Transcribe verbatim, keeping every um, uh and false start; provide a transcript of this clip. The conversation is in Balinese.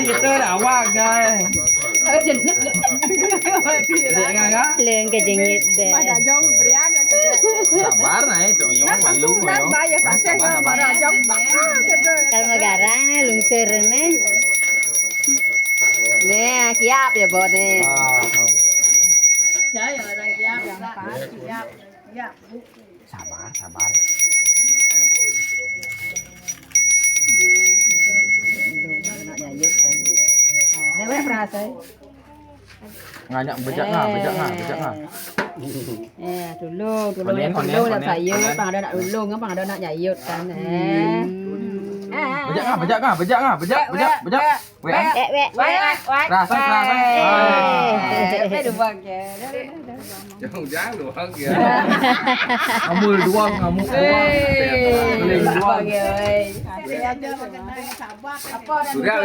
Kita dah awak, guys. Dek Gaga. Leng kejengit deh. Sabar nah, itu yang malu. Sabar, sabar. Kalau mau garang nih, lungsur nih. Nih, kiap ya, Bo, nih. Saya orang kiap, kiap, kiap. Sabar, sabar. Dewek perasaan. Ngajak bejak ngah, bejak ngah, bejak ngah. Eh, dulu, dulu, konen, dulu, konen, nak konen, sayur, konen. Pang ada nak dulu, pang ada nak jayut kan, eh. Bejak ngah, bejak ngah, bejak ngah, bejak, bejak, bejak. Wek, eh? Wek, wek. Wek, wek, wek. Rasa, rasa. Eh. Eh, dua ke. Jauh-jauh dua ke. Ngamul dua, ngamuk dua. Keling dua. Apa dah? Sudah,